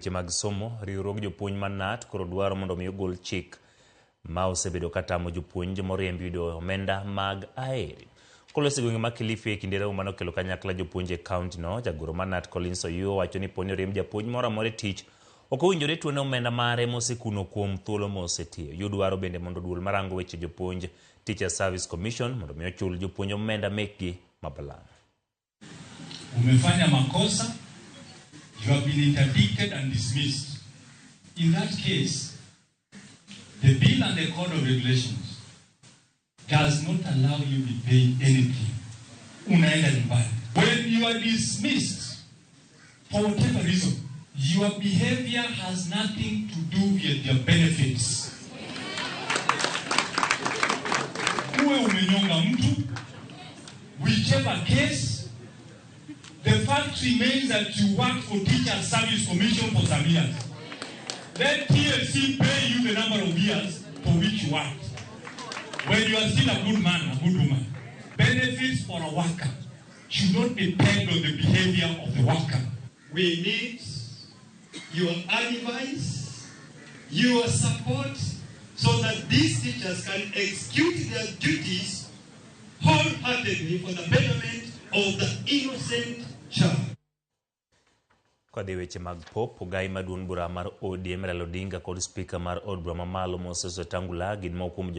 Weche mag somo, riwruog jopuonj mar KNUT koro dwaro mondo mi ogol chik ma osebedo ka tamo jopuonj moriemb yudo omenda mag aeri. Koloso e gwenge ma Kilifi e kinde romo mane okelo kanyakla jopuonj e kaunti no, jagoro mar KNUT Collins Oyuo wacho ni poni oriemb japuonj moro amora e tich, ok owinjore tuone omenda mare mosekuno kuom thuolo mosetiyo. Oyuo dwaro bende mondo duol marango weche jopuonj Teacher Service Commission mondo mi ochul jopuonj omenda mekgi ma balang'. Umefanya makosa, you have been interdicted and dismissed. In that case, the bill and the code of regulations does not allow you be paying anything. Unaenda nyumbani. When you are dismissed, for whatever reason, your behavior has nothing to do with your benefits. Uwe umenyonga mtu, whichever case, the fact remains that you worked for Teacher Service Commission for some years. Let TSC pay you the number of years for which you worked. When you are still a good man, a good woman, benefits for a worker should not be pegged on the behavior of the worker. We need your advice, your support, so that these teachers can execute their duties wholeheartedly for the betterment of the innocent child. Kodhi weche mag pop, ogai maduong' bura mar ODM Raila Odinga kod spika mar od bura mamalo Moses Wetangula gin moko kuom